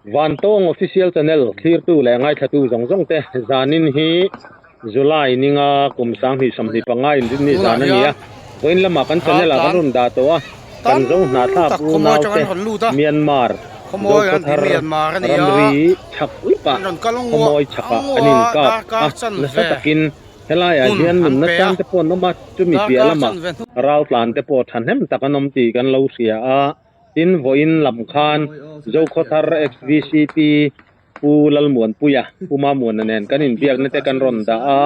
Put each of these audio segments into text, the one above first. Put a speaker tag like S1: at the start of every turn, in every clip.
S1: Vantawng Official Channel thlirtu leh ngaithlatu zawng zawng te zanin hi July ninga kum 2025 inrinni
S2: Tunah
S1: zan a ni a.
S2: hian
S1: Vawiin lamah kan
S2: ral
S1: channel ah kan
S2: tlan
S1: rawn dah tawh a, kan
S2: tam
S1: zo hnahthlak
S2: tak khawmawi
S1: unau
S2: atang
S1: te
S2: an rawn lut a,
S1: Myanmar
S2: khawmawi an ti
S1: Zokhawthar
S2: Myanmar a ni a,
S1: ramri chhak lukah
S2: an rawn kal nguah
S1: khawmawi chhakah
S2: nguah
S1: an
S2: a,
S1: inkap a,
S2: darkar
S1: nasa
S2: chanve
S1: takin helaiah
S2: hun
S1: hian
S2: an
S1: nunna
S2: pe a,
S1: chan te pawh an awm a, chumi piah
S2: darkar
S1: lamah
S2: chanve hnu.
S1: ral tlan te pawh thahnem tak an awm tih kan lo hria a. Tin, vawiin lam khan Zokhawthar XVCP Pu Lalmuanpuia, Pu Mamuana nen kan inbiakna te kan rawn dah a,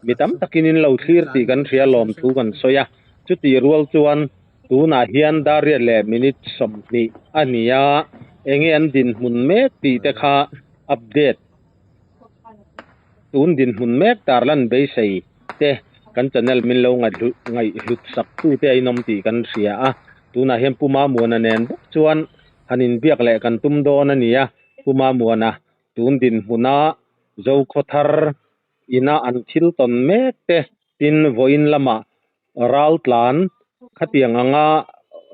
S1: mi tam takin in lo thlir tih kan hria lawm thu kan sawi a. Chutih rual chuan tunah hian dar riat leh minute 20 a ni a, enge an dinhmun mek tih te kha update tun dinhmun mek tarlan beisei te kan channel min lo ngaihhlut sak tu te a inawm tih kan hria a. Tunah hian Pu Mamuana nen bawk chuan han inbiak leh kan tum dawn a ni a, Pu Mamuana tun dinhmuna Zokhawthar ina an thil tawn mek te tin vawiin lamah ral tlan khatiang anga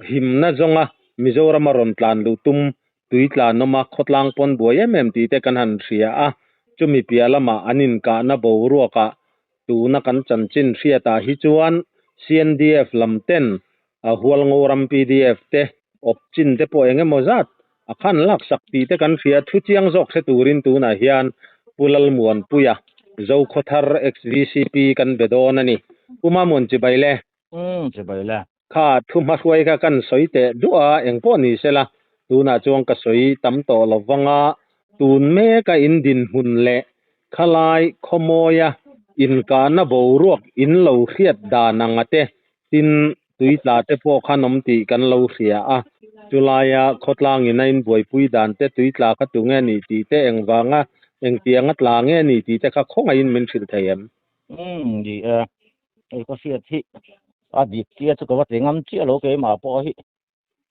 S1: himna zawnga Mizorama rawn tlan luh tum tui tlan awm a, khawtlang pawn buai em em tih te kan han hria a, chumi piah lamah an inkahna boruakah tuna kan chanchin hriatah hi chuan CNDF lam ten a Hualngoram PDF te awp chin te pawh eng emaw zat a khan laksak tih te kan hria thu chiang zawk hre turin tunah hian Pu Lalmuanpuia Zokhawthar XVCP kan be dawn a ni. Pu Mamuan chibai le.
S3: Umm chibai le.
S1: Kha thu hmahruai kha kan sawi teh duh a, eng pawh ni sela tunah chuan ka sawi tam tawh lo vang a, tun meka in dinhmun leh khalai khawmawia inkahna boruak in lo hriat dan anga te tin tui tla te pawh khan awm tih kan lo hria a, chulaia khawtlangin a inbuaipui dan te tui tla kha tu nge ni tih te engvanga engtianga tla nge ni tih te kha khawngaihin min hrilh thei em?
S3: Umm ni e, hei ka hriat hi a dik tia chu ka va ti ngam chiah lo keimah pawh hi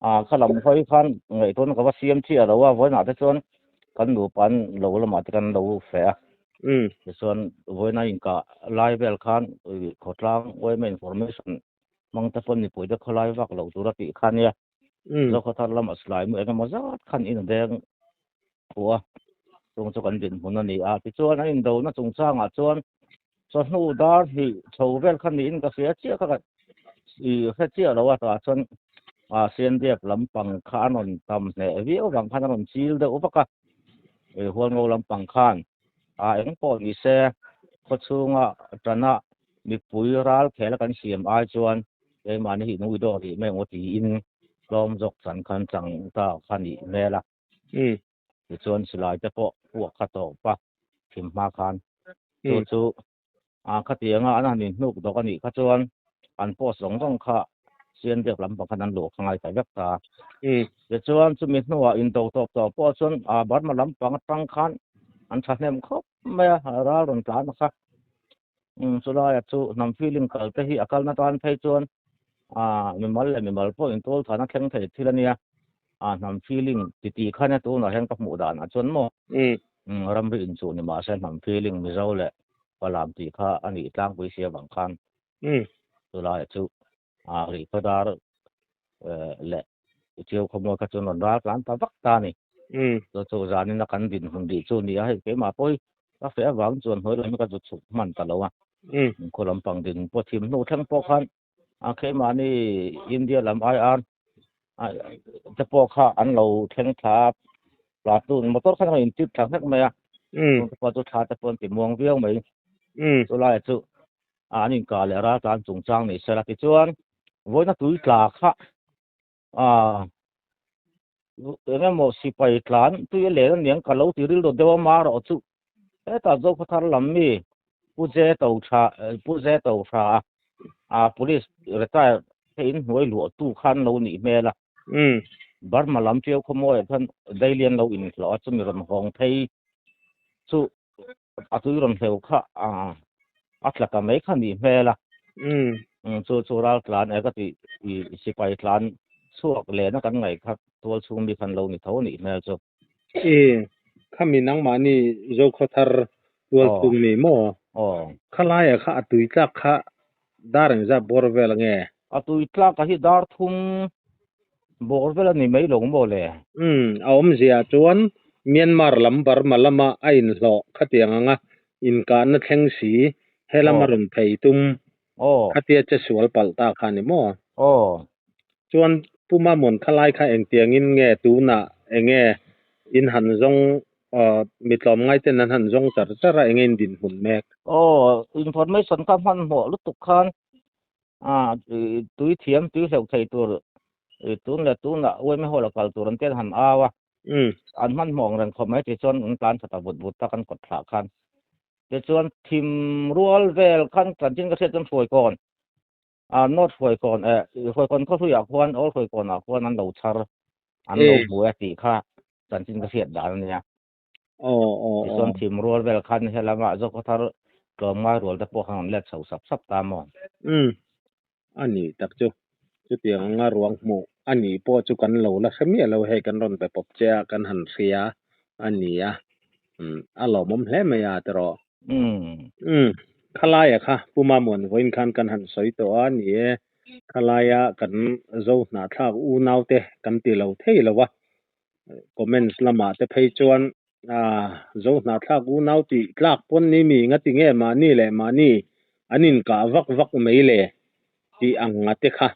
S3: a kha lam hawi khan ngaihtuahna ka va siam chiah lo a, vawiinah te chuan kan nupa an lo lamah te kan lo feh a, tichuan vawiina inkah lai vel khan khawtlang yma information hmang te pawn mipui te khawlai vak lo tura tih kha nia, Zokhawthar lamah silai mu engemaw zat khan in a deng phuh a, chung chu kan dinhmun a ni a. Tichuan an indona chungchangah chuan chawhnu dar hnih chho vel kha niin ka hria chiah kha ka i hre chiah lo a, tah chuan CNDF lampang kha an rawn tam hneh viau vang khan a rawn chil deuh vak a, Hualngo lampang khan a eng pawh ni se khawchhunga tana mipui ral khel a kan siam ai chuan keimahni hi nui dawh rih mai ang aw tiin tlawm zawk chan khan chang ta kha nih hmel a. Tichuan silai te pawh puak kha tawp a thim hma khan chu chu a khatianga an han inhnuk dawk a nih kha chuan an post zawng zawng kha CNDF lampang khan an luh kha ngai ta vek ta. Tichuan chumi hnuah indo tawp tawh pawh chuan Burma lampang atang khan an thahnem khawp mai a, ral rawn tlan kha. Chulaiah chu hnam feeling kal te hi a kalna tan phei chuan mimal leh mimal pawh intual than a thleng thei thil a nia. Hnam feeling ti tih kha nia tunah hian ka hmuh danah chuan maw ramri inchuh ni mahse hnam feeling Mizo leh Falam tih kha a nih tlangpui si avang khan chulaiah chu rihkhawdar leh Chiu khawmual kha chuan rawn ral tlan ta vak ta a ni. Chu chu zanin a kan dinhmun rih chu a ni a, hei keimah pawh hi ka feh avang chuan hnuai lam hi ka zut chhuk hman ta lo a. Khaw lampang din pawh thim hnu thleng pawh khan keimahni India lam IR te pawh kha an lo thleng thla a, platoon motor khan a rawn inchip thla nghek mai a, chung te pawh chu thla te pawh an ti muang viau mai. Chulaiah chu an inkah leh ral tlan chungchang ni sela tichuan vawiina tui tla kha eng emaw sipai tlan tui a len aniang ka lo ti rilru deuh a marawh chu hetah Zokhawthar lam mi Pu Je To Tha Pu Je To Tha a police retire te in hnuai luah tu khan lo nih hmel a Burma lam Tiau khawmawiah khan daily an lo inhlawh a chumi rawn hawng phei chu a tui rawn hleuh kha a tla ta mai kha nih hmel a. Chu chu ral tlan e ka ti i sipai tlan chhuak lehna kan ngaih kha tual chhung mi khan lo ni tho nih hmel chu.
S1: I khami nangmahni Zokhawthar tual chhung mi maw? Khalaiah kha a tui tlak kha dar engzat bawr vel ange?
S3: A tui tlak a hi dar thum bawr vel a ni mai lo maw le?
S1: A awmzia chuan. Myanmar lam Burma lama a inhlawh khatiang anga inkahna thleng si helama rawn phei tum khatia che sual palh ta kha a ni maw? Chuan Pu Mamuan khalai kha engtiangin nge tunah enge in han zawng mi tlawmngai ten an han zawng char char a enge in dinhmun mek?
S3: Aw, information kha hmanhmawh lutuk khan tui thiam tui hleuh thei tur tun leh tunah uaime hall a kal tur an ten han au a, an hmanhmawh ang reng khawp mai tichuan an tlan tha ta vut vut ta kan kawt thlah khan. Tichuan thim rual vel khan chanchin ka hriat chuan hruaikawn North hruaikawn hruaikawn khawhluiah khuan Old hruaikawnah khuan an lo chhar an lo hmu e tih kha chanchin ka hriat dan a nia. Tichuan thim rual vel khan helamah Zokhawthar tlawmngai rual te pawh khan an let chho sap sap ta maw?
S1: Umm a ni tak chu. Chutiang anga ruang hmuh a nih pawh chu kan lo la hre miah lo hei kan rawn be pawp che a kan han hria a ni a. Umm a lawmawm hle mai a tiraw? Umm khalaia kha Pu Mamuan vawiin khan kan han sawi tawh a ni e. Khalaia kan zo hnahthlak unaute kan ti lo thei lo a. Comments lamah te phei chuan zo hnahthlak unau tih tlak pawn ni mi nga ti nge mahni leh mahni an inkah vak vak mai le tih ang nga te kha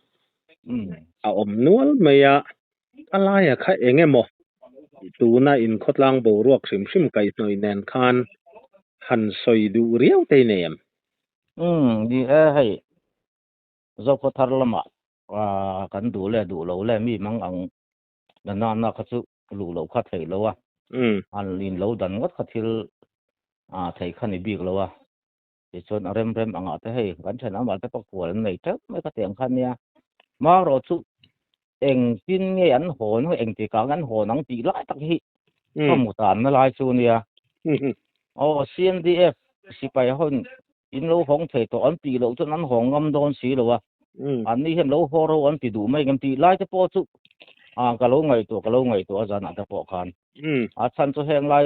S1: a awm nual mai a, a laia kha eng emaw tuna inkhawtlang boruak hrim hrim kaihhnawih nen khan han sawi duh riau te i nei em?
S3: Umm ni e hei Zokhawthar lamah kan duh leh duh lo leh mi mang ang Na na na kha chu luh loh kha theih lo a, an in lo dan ngawt kha thil theih kha ni bik lo a, tichuan a rem rem angah te hei kan thenawmah te pawh kual an nei teuh mai kha tiang kha nia. Marawh chu engtin nge an hawn ang engtikah nge an hawn ang tih lai tak hi ka hmu tanna lai chu nia. Aw CNDF sipai ho in lo hawng thei tawh an tih loh chuan an hawng ngam dawn si lo a, an ni hian lo haw ro an ti duh mai ngem tih lai te pawh chu ka lo ngaihtuah ka lo ngaihtuah a zanah te pawh khan. A chhan chu heng lai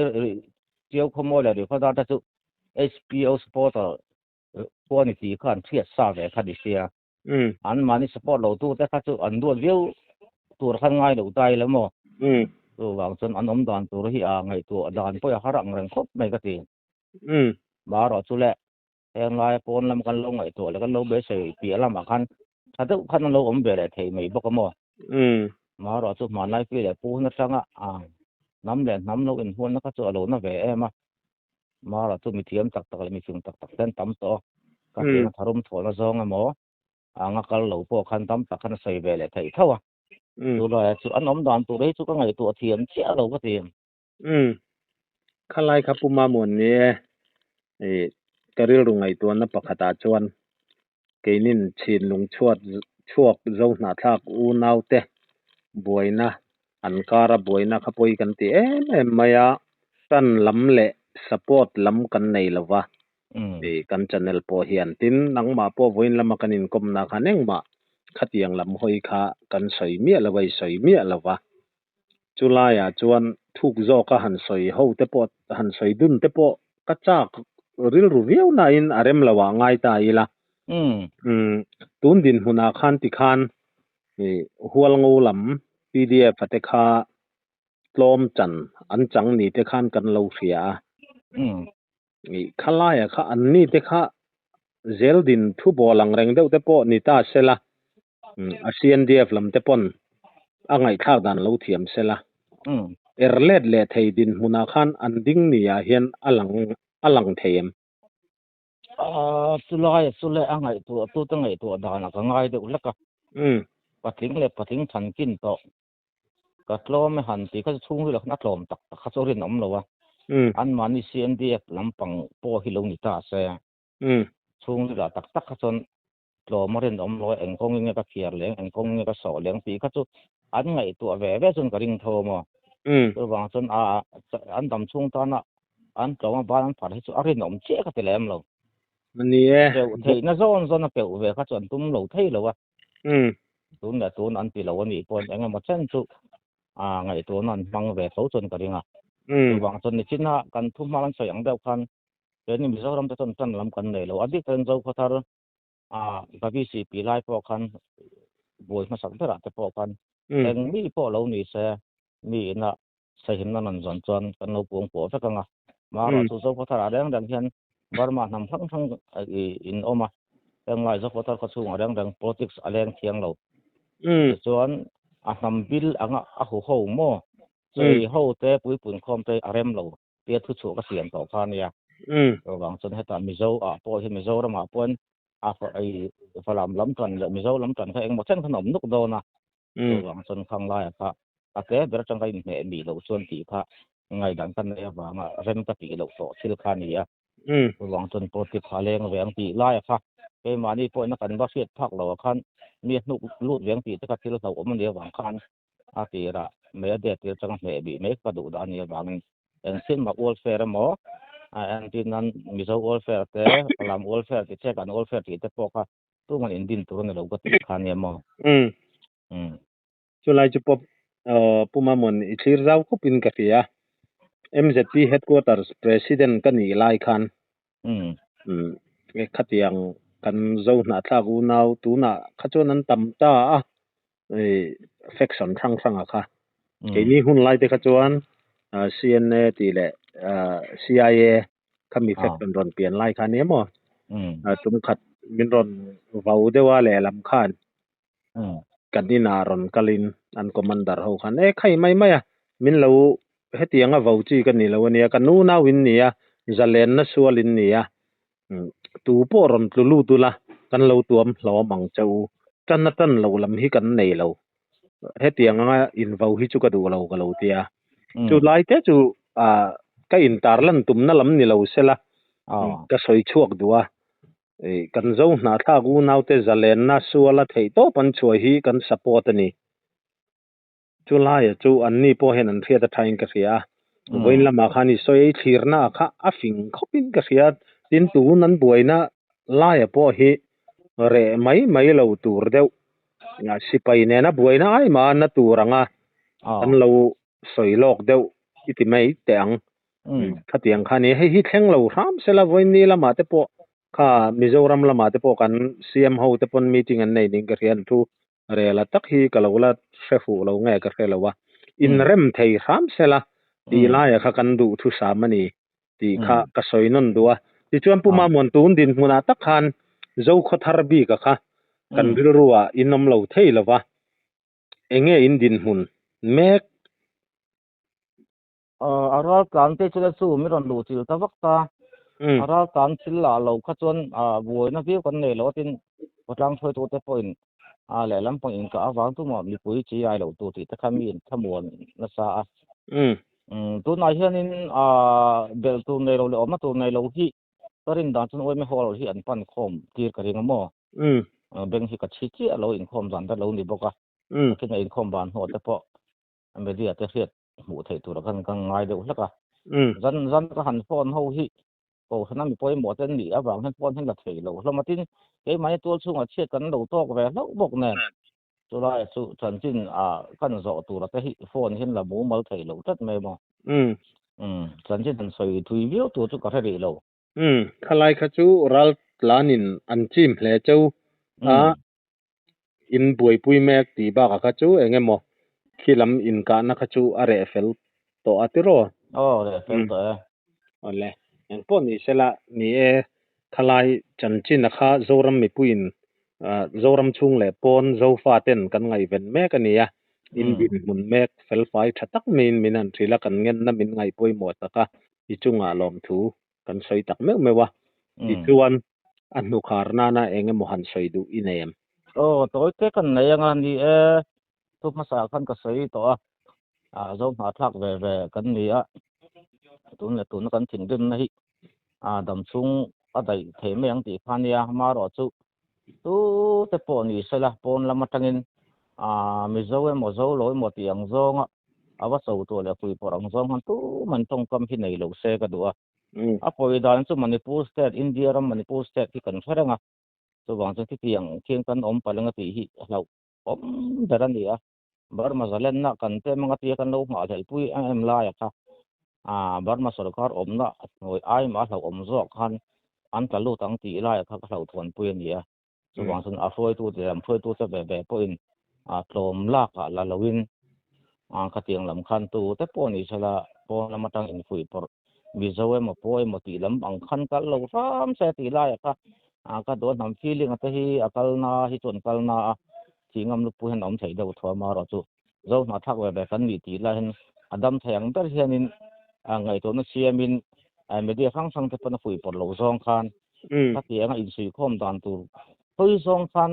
S3: Tiau Khawmawi leh Rihkhawdar te chu HPO supporter khua ni tih kha an hriat sa ve kha ni sia. An mahni support lo tu te kha chu an duat viau tur khan ngai lo ta ila maw. Chuvang chuan an awm dan tur hi a ngaihtuah dan pawh a har ang reng khawp mai ka ti. Marawh chu le heng laia pawn lam kan lo ngaihtuah leh kan lo beisei piah lamah khan tha deuh khan an lo awm ve leh thei mai bawk a maw. Marawh chu hmanlai pi leh pu hun atanga hnam leh hnam lo inhualna kha chu a lo na ve em a. Marawh chu mithiam tak tak leh mifing tak tak te an tam tawh a, ka tiang tharum thawhna zawng emaw anga kal lo pawh khan tam tak khan a sawi ve leh theih tho a. Chu laiah chu an awm dan tur hi chu ka ngaihtuah thiam chiah lo ka ti.
S1: Umm. Khalai kha Pu Mamuan ni e, ih ka rilru ngaihtuahna pakhatah chuan keinin chhinlung chhuat chhuak zo hnahthlak unaute buaina an kara buaina kha pawi kan ti em em mai a, tan lam leh support lam kan nei lo va, ih kan channel pawh hian tin nangmah pawh vawiin lama kan inkawmna khan engmah khatiang lam hawi kha kan sawi miah lo va, i sawi miah lo va. Chu laiah chuan thuk zawka han sawi ho te pawh han sawi dun te pawh ka chak rilru viau nain a rem lo ah ngai ta ila. Umm tun dinhmunah khan tikhan ih Hualngo lam pdf a te kha tlawm chan an chang ni te khan kan lo hria a. Ih khalaiah kha an ni te kha zel din thu bawl ang reng deuh te pawh ni ta se la, a CNDF lam te pawn a ngaihthlak dan lo thiam se la. Er let leh thei dinhmunah khan an ding ni ah hian a lang a lang thei em?
S3: Chulai chu leh a ngaihtuah tu te ngaihtuah danah ka ngai deuh hlek a. Patling leh patling thankin tawh. Ka tlawm e han tih kha chu chhungril ah khan a tlawm tak tak kha chu rinawm lo a. Anmahni CNDF lampang pawh hi lo ni ta se. Chhungril ah tak tak kha chuan tlawm a rinawm lo a, eng kawngin nge ka phiar leng, eng kawngin nge ka sawh leng tih kha chu an ngaihtuah ve ve chuan ka ring tho a maw. Chuvang chuan a an dam chhung tana an tlawm a ban an phar hi chu a rinawm chiah ka ti lem lo.
S1: Ni e.
S3: Keuh theihna zawn zawn a keuh ve kha chu an tum lo thei lo a. Tun leh tun an ti lo a nih pawhin eng emaw chen chu ngaihtuahna an hmang ve tho chuan ka ring a. Chuvang chuan nichina kan thu hmang an sawi ang deuh khan keini Mizoram te chuan tan lam kan nei lo. A bik takin Zokhawthar ka VCP lai pawh khan buai hmasak berah te pawh khan eng mi pawh lo ni se mi ina Sahimna rawn zawn chuan kan lo puang pawh vek ang a. Marawh chu Zokhawthar ah reng reng hian Burma hnam hrang hrang in awm a, henglai Zokhawthar khawchhungah reng reng politics a leng thiang lo. Tichuan a hnam bil anga a hu ho maw? Chei ho te puipun khawm te a rem lo tia thuchhuah ka siam tawh kha a nia. Chuvang chuan hetah Mizo ah pawh hi Mizoram ah pawhin a Falam lam tan leh Mizo lam tan kha engemaw chen khan a awm nuk dawn a. Chuvang chuan khang laia kha a tle ber atang ka inhmeh mi loh chuan tih kha ngaihdan ka nei avanga rem ka tih loh tawh thil kha a ni a. Chuvang chuan politics kha a leng ve ang tih laia kha keimahni pawhin a kan va hriat phak loh ah khan mi a hnuk lut ve ang tih te kha thil hlauhawm a nih avang khan a tirah mei a det tir atanga hmeh bih mai ka duh dah a nih avangin engthil mah welfare emaw a entir nan Mizo welfare te Falam welfare tih che kan welfare tih te pawh kha Tuman in din tur a ni lo ka tih kha nia maw?
S1: Umm. Chulai chu pawp Pu Mamon i thlir zau khawp in ka hria. MZP Headquarters President ka nih lai khan umm khatiang kan zo hnahthlak unau tunah kha chuan an tam ta a faction hrang hranga kha. Keini hun lai te kha chuan CNA tih leh CIA khami faction rawn pian lai kha nia maw? Tum khat min rawn vau deuh a lehlam khan kan inah rawn kalin an commander ho khan e khai mai mai a min lo hetianga vau chi ka ni lo ania ka nu nau in ni a zalenna sual in ni a tu pawh rawn tlu lut ula kan lo tuam hlawm ang che u tan a tan loh lam hi kan nei lo hetiang anga invau hi chu ka duh lo ka lo ti a chu lai te chu ah ka intar lan tumna lam ni lo sela ka sawi chhuak duh a kan zo hnahthlak unaute zalenna suala theih tawp an chhuah hi kan support a ni chu laia chu anni pawh hian an hriat a thain ka hria a vawiin lamah khan i sawi ei thlirna kha a fing khawpin ka hria tin tun an buaina laia pawh hi reh mai mai lo tur deuh Sipai nena buaina ai mah na tur anga an lo sawi lawk deuh i ti mai teh ang. Khatiang kha ni hei hi thleng lo hram sela vawiin lamah te pawh kha Mizoram lamah te pawh kan CM ho te pawn meeting an nei ning ka hria an thu rel a tak hi ka lo la hre fuh lo nge ka hre lo a. Inrem thei hram sela tih laia kha kan duh thusam a ni tih kha ka sawi nawn duh a. Tichuan Pu Mamuan tun dinhmunah tak khan Zokhawthar bika kha kan rilruah in awm lo thei lo va, enge in dinhmun mek?
S3: A ral tlan te chuan chu mi rawn luh chilh ta vak ta. A ral tlan thil lah lo kha chuan buaina viau kan nei lo a tin khawtlang hruaitute pawhin lehlam pang inkah avang tumah mipui chi ai loh tur tih te kha mi inthlamuan nasa a. Tunah hianin belh tur nei lo leh awmna tur nei lo hi ka rin dan chuan Uaime Hall hi an pan khawm tir ka ring a maw? Beng hi ka chhi chiah lo inkhawm dan te lo ni bawk a, takin a inkhawm ban hnawh te pawh media te hriat hmuh theih tura khan ka ngai deuh hlek a. Zan zan ka han phone ho hi kohhrana mi pawimawh te an nih avang hian phone hian la thei lo hlawm a, tin keimahni tual chhungah chhiat kan lo tawk ve hlauh bawk nen. Chulai chu chanchin ah kan zawh tura te hi phone hian la mumal thei lo tlat mai maw. Umm chanchin han sawi thui viau tur chu ka hre rih lo.
S1: Umm khalai kha chu ral tlanin an chim hle cheu a, in buaipui mek tih bakah kha chu eng emaw khi lam inkahna kha chu a reh fel tawh a tiraw?
S3: Aw reh fel tawh e.
S1: Awle engpawh ni sela ni e khalai chanchin a kha Zoram mipuiin Zoram chhung leh pawn Zofa ten kan ngaihven mek a ni a, in dinhmun mek felfai tha tak maiin min han hrilh a, kan ngenna min ngaih pawimawh tak a, i chungah lawmthu kan sawi tak meuh meuh a, tichuan a hnukhar nana eng emaw han sawi duh i nei em?
S3: Aw, tawi te kan nei anga ni e, thu hmasa khan ka sawi tawh a, ah zo hnahthlak ve ve kan ni a, tun leh tuna kan thinrimna hi ah dam chhung a daih thei mai ang tih kha nia, amaherawh chu tu te pawh ni sela pawn lam atangin ah Mizo emaw Zo lo emaw tih ang zawnga a va cho tur leh puipawrh ang zawng khan tuman tawngkam hi nei lo se ka duh a, a pawi dan chu Manipur state India ram Manipur state hi kan hre reng a, chuvang chuan khitiang khian kan awm palh anga tih hi hlauh awm ber a ni a, Burma zalenna kan pem anga tia kan lo nghahhlelhpui em em laia kha ah Burma sorkar awmna hnuai ai mah a hlauhawm zawk khan an tla lut ang tih laia kha ka hlauhthawnpui a ni a, chuvang chuan a hruaitute lam hruaitute ve ve pawhin ah tlawm lakah la loin. Khatiang lam khan tu te pawh ni sela pawn lam atang infuih pawrh Mizo emaw paw emaw tih lam ang khan kal lo hram se tih laiah kha ka duh a hnam feeling a te hi a kalna hi chuan kalna a thih ngam lup pawh hian a awm theih deuh thuam a erawh chu Zo hnahthlak ve ve kan nih tih lai hian a dam thei ang ber hianin ngaihtuahna siamin media hrang hrang te pawn a fuih pawrh loh zawng khan khatianga insuihkhawm dan tur hawi zawng khan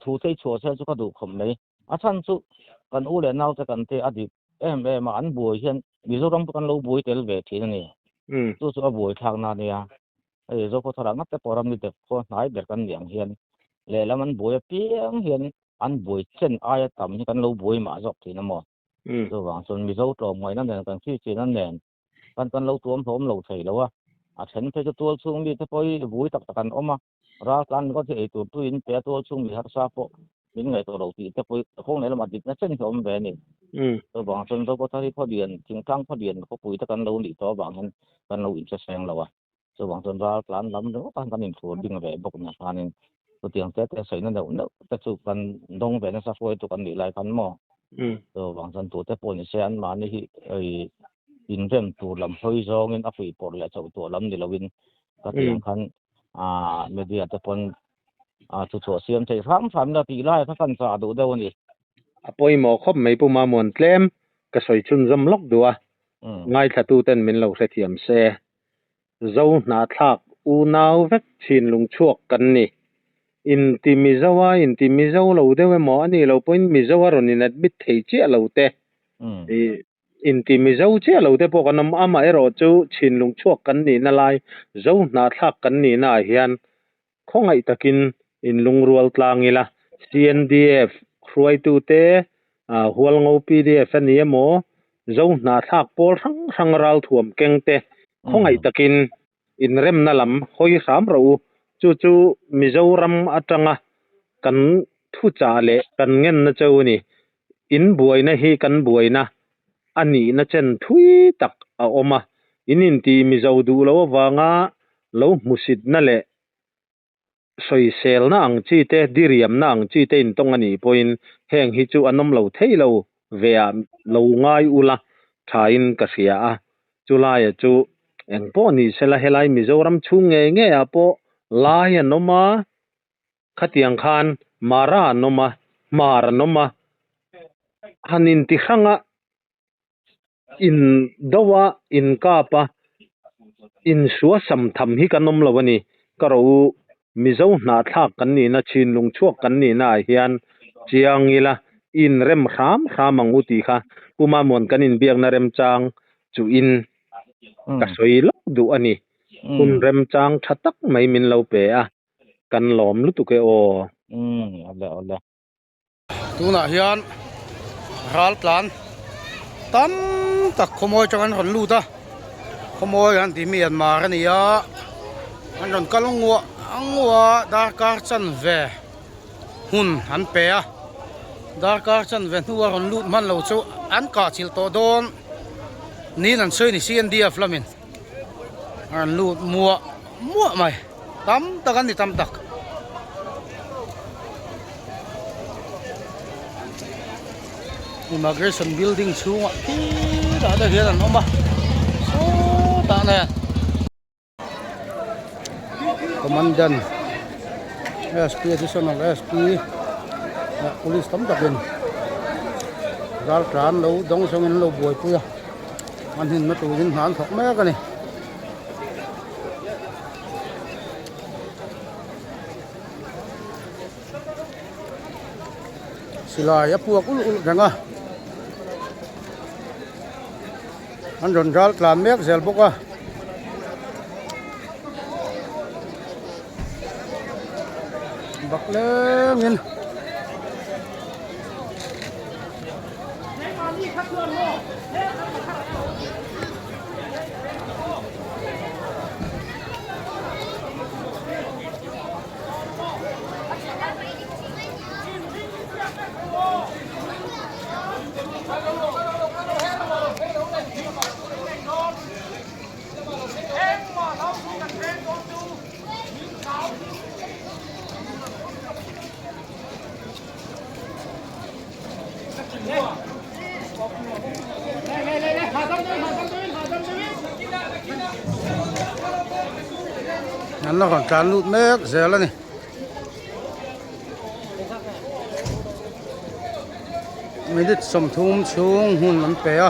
S3: thu te i chhuah se chu ka duh khawp mai. A chhan chu kan u leh naute kan te a dik em em a, an buai hian Mizoram pawh kan lo buai tel ve thin a ni. Chu chu a buai thlakna a nia. Hei Zokhawthara ngat te pawh ram ni dep khaw hnai ber kan nih ang hian lehlam an buai apiang hian an buai chen aia tam hi kan lo buai mah zawk thin a maw? Chuvang chuan Mizo tlawmngaihna nen kan hriatchina nen kan kan lo tuam hlawm lo thei lo a, a then phei chu tual chhung mite pawh hi vui tak tak an awm a, ral tlan ringawt hi ei tur tu in pe a tual chhung mi harsa pawh min ngaihtuah lo tih te pawh hi kawng lehlamah dikna chen hi a awm ve a ni. Chuvang chuan Zokhawthar hi khawlian thingtlang khawlian khawpui te kan lo nih tawh avang hian kan lo inhre seng lo a, chuvang chuan ral tlan lam ringawt ah kan inthlur ding ve bawk nia khanin chutiang te te sawina neuh neuh te chu kan dawng ve nasa hruaitu kan nih lai khan maw. Chuvang chuan tute pawh ni se anmahni hi inrem tur lam hawi zawngin a fuih pawrh leh chauh tuah lam ni loin ka ti ang khan media te pawn thuchhuah siam theih hram hram ila tih lai kha kan chah duh deuh a ni.
S1: A pawimawh khawp mai Pu Mamuan tlem ka sawi chhunzawm lawk duh a, ngaithla tuten min lo hrethiam se. Zo hnahthlak unau vek chhinlung chhuak kan ni. Inti Mizo a, inti Mizo lo deuh emaw a nih loh pawhin Mizo a rawn in admit thei chiah lo te, inti Mizo chiah lo te pawh kan awm. Amaherawh chu chhinlung chhuak kan nihna lai, Zo hnahthlak kan nihna ah hian khawngaih takin inlungrual tlang ila. CNDF hruaitute, Hualngo pdf a ni emaw, Zo hnahthlak pawl hrang hrang ralthuam keng te khawngaih takin inremna lam hawi hram rawh u. Chu chu Mizoram atanga kan thuchah leh kan ngenna cheu a ni. In buaina hi kan buaina a nihna chen thui tak a awm a. In inti Mizo duh loh avanga lo hmusitna leh sawiselna ang chi te, diriamna ang chi te intawng a nih pawhin heng hi chu an awm lo thei lo ve ah lo ngai ula thain ka hria a. Chulaia chu eng pawh ni sela helai Mizoram chhung ngei ngei ah pawh lai an awm a, khatiang khan Mara an awm a, Hmar an awm a, han inti hrang a in do a, in kap a, in sua sam tham hi kan awm lo a ni. Ka ro u, Mizo hnahthlak kan nihna, chhinlung chhuak kan nihna ah hian chiang ila, in rem hram hram ang u tih kha Pu Mamuan kan inbiakna remchang chu in ka sawi lawk duh a ni. Hun remchang tha tak mai min lo pe a, kan lawm lutuk e aw.
S3: Awle awle.
S2: Tunah hian ral tlan tam tak khawmawi atang an rawn lut a khawmawi an tih Myanmar a ni a an rawn kal nguah nguah a darkar chanve hun an pe a darkar chanve hnua rawn lut hman lo chu an kah chilh tawh dawn niin an sawi a ni CNDF lamin a rawn lut muah muah mai. Tam tak an ni tam tak. Immigration building chhungah khitah te hian an awm a sawtah nen commandant SP additional SP leh police tam takin raltlan lo dawng zawngin an lo buaipui a an himna turin hna an thawk mek a ni. Silai a puak ulh ulh reng a an rawn ral tlan mek zel bawk a. Bak lengin. An la rawn tlan lut mek zel a ni. Minute 30 chhung hun an pe a.